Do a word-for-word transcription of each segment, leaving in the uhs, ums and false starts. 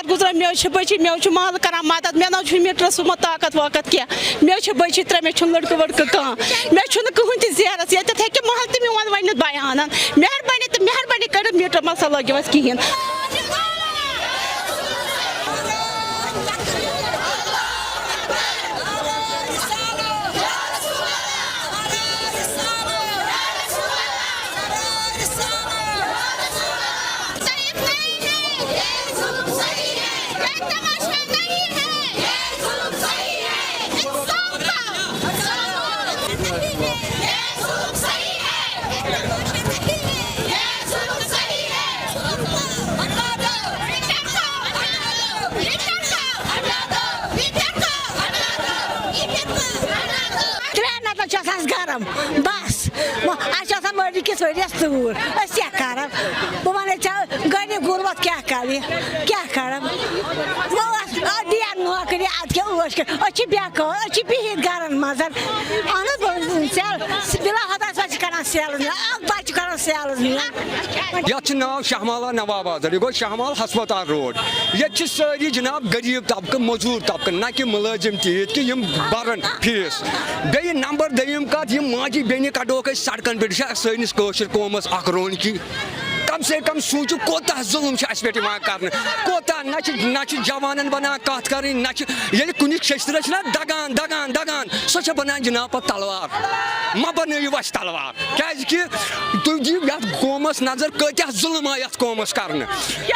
گُزران، مےٚ حظ چھِ بٔچی، مےٚ حظ چھُ محلہٕ کران مدد، مےٚ نہ حظ چھُنہٕ میٖٹرَس سُمَتھ طاقت واقت کینٛہہ۔ مےٚ حظ چھِ بٔچی ترٛےٚ، مےٚ چھُنہٕ لٔڑکہٕ ؤڑکہٕ کانٛہہ، مےٚ چھُنہٕ کٕہٕنۍ تہِ زیرَس۔ ییٚتٮ۪تھ ہیٚکہِ محلہٕ تہِ میون ؤنِتھ بیانَن۔ مہربٲنی تہٕ مہربٲنی کٔرِتھ میٖٹر مَسا لٲگِو اَسہِ کِہیٖنۍ۔ ترٛےٚ نَتہٕ چھُ آسان گرم، بس۔ وۄنۍ اَسہِ چھِ آسان مٔرڈِ کِس ؤرِیَس تۭر، أسۍ کیٛاہ کَرو؟ بہٕ وَنَے ژےٚ، غریٖب غُربت کیٛاہ کَرِ، کیٛاہ کَرو؟ وۄنۍ ٲس، آ، دِیَن نوکری، اَدٕ کیٛاہ عٲش کٔرِتھ؟ أسۍ چھِ بے کار، أسۍ چھِ بِہِتھ گَرَن منٛز۔ اَہَن حظ، بہٕ سٮ۪ل، بِلا خۄدایَس پَتہٕ چھِ کَران سیلٕز مےٚ، اَکھ بَچہٕ چھُ کَران سیلٕز مےٚ۔ یَتھ چھُ ناو شاہ مالا نواب بازار، یہِ گوٚو شاہ مال ہسپتال روڈ۔ ییٚتہِ چھِ سٲری جناب غریٖب طبقہٕ، مٔزوٗر طبقہٕ، نہ کہِ مُلٲزِم تہِ ییٚتہِ کہِ یِم بَرَن فیٖس۔ بیٚیہِ نمبر دوٚیِم کَتھ، یِم ماجہِ بیٚنہِ کَڑوکھ أسۍ سڑکَن پٮ۪ٹھ، یہِ چھا سٲنِس کٲشِر قومَس اَکھ رونقی؟ کم سے کم سوٗنٛچِو، کوٗتاہ ظُلُم چھُ اَسہِ پٮ۪ٹھ یِوان کرنہٕ، کوٗتاہ نہ چھِ، نہ چھِ جوانَن بَنان کَتھ کَرٕنۍ، نہ چھِ، ییٚلہِ کُنہِ شٔشتٕرَس چھِنہ دَگان، دَگان، دَگان، سۄ چھےٚ بَنان جناب پَتہٕ تلوار۔ مہ بَنٲیِو اَسہِ تلوار۔ کیازِ کہِ تُہۍ دِیِو یَتھ قومَس نظر، کۭتیٛاہ ظُلُم آے یَتھ قومَس کرنہٕ۔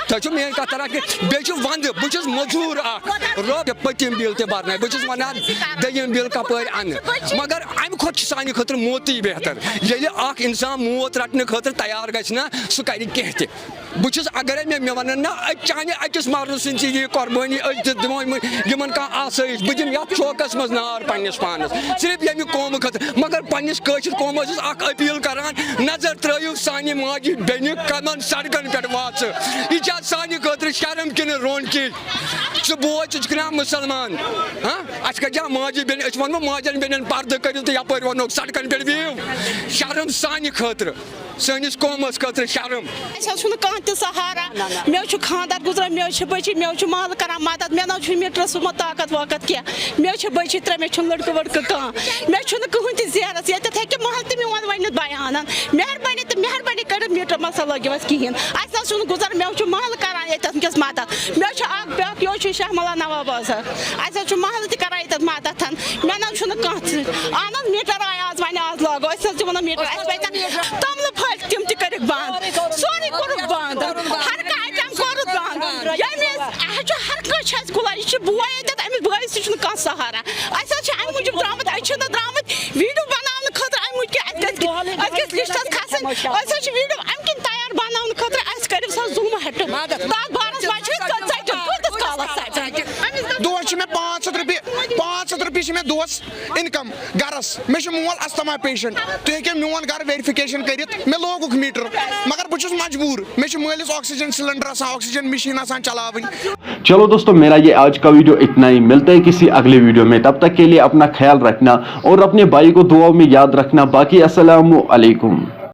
تۄہہِ چھو میٲنۍ کَتھ تَران کہِ بیٚیہِ چھُ وَندٕ، بہٕ چھُس مٔزوٗر اَکھ، رۄب پٔتِم بِل تہِ بَرناے، بہٕ چھُس وَنان دوٚیِم بِل کَپٲرۍ اَنہٕ۔ مگر اَمہِ کھۄتہٕ چھُ سانہِ خٲطرٕ موتٕے بہتر۔ ییٚلہِ اَکھ اِنسان موت رَٹنہٕ خٲطرٕ تیار گژھِ نہ، سُہ کَرِ کینٛہہ تہِ۔ بہٕ چھُس، اگرے مےٚ، مےٚ وَنن نہ، اَتہِ چانہِ أکِس مَرنہٕ سٕنٛدِ چھِ یہِ قۄربٲنی، أسۍ دِ-، دِمو یِمن، یِمن کانٛہہ آسٲیِش، بہٕ دِمہٕ یَتھ چوکَس منٛز نار پنٛنِس پانَس، صرف ییٚمہِ قومہٕ خٲطرٕ۔ مگر پنٛنِس کٲشِر قومَس چھُس اَکھ أپیٖل کران، نظر ترٲیِو سانہِ ماجہِ بیٚنہِ کَمَن سڑکَن پٮ۪ٹھ واژٕ۔ یہِ چھا سانہِ خٲطرٕ شرم کِنہٕ رونقی؟ ژٕ بوے، ژٕ چھُکھ نا مُسلمان؟ ہاں؟ اَسہِ کَتہِ چھا ماجہِ بیٚنہِ؟ أسۍ وَنو ماجٮ۪ن بیٚنٮ۪ن پردٕ کٔرِو تہٕ یَپٲرۍ وَنو سڑکَن پٮ۪ٹھ بِہِو۔ شرم سانہِ خٲطرٕ۔ سٲنِس قومس خٲطرٕ شرم۔ اَسہِ حظ چھُنہٕ کانٛہہ تہِ سہارا۔ مےٚ حظ چھُ خانٛدر گُزران، مےٚ حظ چھِ بٔچی، مےٚ حظ چھُ محلہٕ کران مدد، مےٚ نہ حظ چھُنہٕ میٖٹرس سُمتھ طاقت واقت کینٛہہ۔ مےٚ حظ چھِ بٔچی ترٛےٚ، مےٚ چھُنہٕ لٔڑکہٕ ؤڑکہٕ کانٛہہ، مےٚ چھُنہٕ کٕہٕنۍ تہِ زیرَس۔ ییٚتٮ۪تھ ہیٚکہِ محلہٕ تہِ میون ؤنِتھ بیانن۔ مہربٲنی تہٕ مہربٲنی کٔرِتھ میٖٹر مَسا لٲگِو اَسہِ کِہیٖنۍ۔ اَسہِ نہ حظ چھُنہٕ گُزر، مےٚ حظ چھُ محلہٕ کران ییٚتٮ۪تھ وٕنکیٚس مدد۔ مےٚ حظ چھُ اَکھ بیٛاکھ، یہِ حظ چھُ شاہ ملا نواب بازار۔ اَسہِ حظ چھُ محلہٕ تہِ کران ییٚتٮ۪تھ مدد۔ مےٚ نہ حظ چھُنہٕ کانٛہہ تہِ۔ اہن حظ، میٖٹر آے آز، وۄنۍ آز لاگو۔ أسۍ حظ چھِ وَنان میٖٹر، اَسہِ پَزِ تَملہٕ پھٔلۍ تِم تہِ کٔرِکھ بنٛد۔ سورُے کوٚرُکھ بنٛد۔ ہر کانٛہہ آیٹم کوٚرُکھ بنٛد۔ ییٚمہِ وِزِ اَسہِ چھُ ہر کانٛہہ چھُ اَسہِ کُلان، یہِ چھُ بوے ییٚتٮ۪تھ، أمِس بٲیِس تہِ چھُنہٕ کانٛہہ سہارا۔ أسۍ حظ چھِ اَمہِ موٗجوٗب درٛامٕتۍ، أسۍ چھِنہٕ درٛامٕتۍ ویٖڈیو بناونہٕ خٲطرٕ اَمہِ موٗجوٗب کہِ اَسہِ گژھِ، اَسہِ گژھِ لِسٹَس کھَسٕنۍ۔ أسۍ حظ چھِ ویٖڈیو اَمہِ کِنۍ تیار بناونہٕ خٲطرٕ، اَسہِ کٔرِو سا ظُلمہٕ ہٹو۔ تَتھ بارَس منٛز چھِ أسۍ ژَٹُن، کۭتِس کالَس ژَٹُن؟ أمِس دۄہَس چھِ مےٚ پانٛژھ ہَتھ رۄپیہِ، پانٛژھ ہَتھ رۄپیہِ چھِ مےٚ دۄہَس اِنکَم گَرَس۔ مےٚ چھُ مول اَستَما پیشَنٹ، تُہۍ ہیٚکِو میون گَرٕ ویرِفِکیشَن کٔرِتھ۔ مےٚ لوگُکھ میٖٹَر، مگر بہٕ چھُس مجبوٗر، مےٚ چھُ مٲلِس آکسیٖجَن سِلینڈَر آسان، آکسیٖجَن مِشیٖن آسان چلاوٕنۍ۔ चलो दोस्तों, मेरा ये आज का वीडियो इतना ही। मिलते हैं किसी अगले वीडियो में, तब तक के लिए अपना ख्याल रखना और अपने भाई को दुआओं में याद रखना। बाकी अस्सलाम वालेकुम।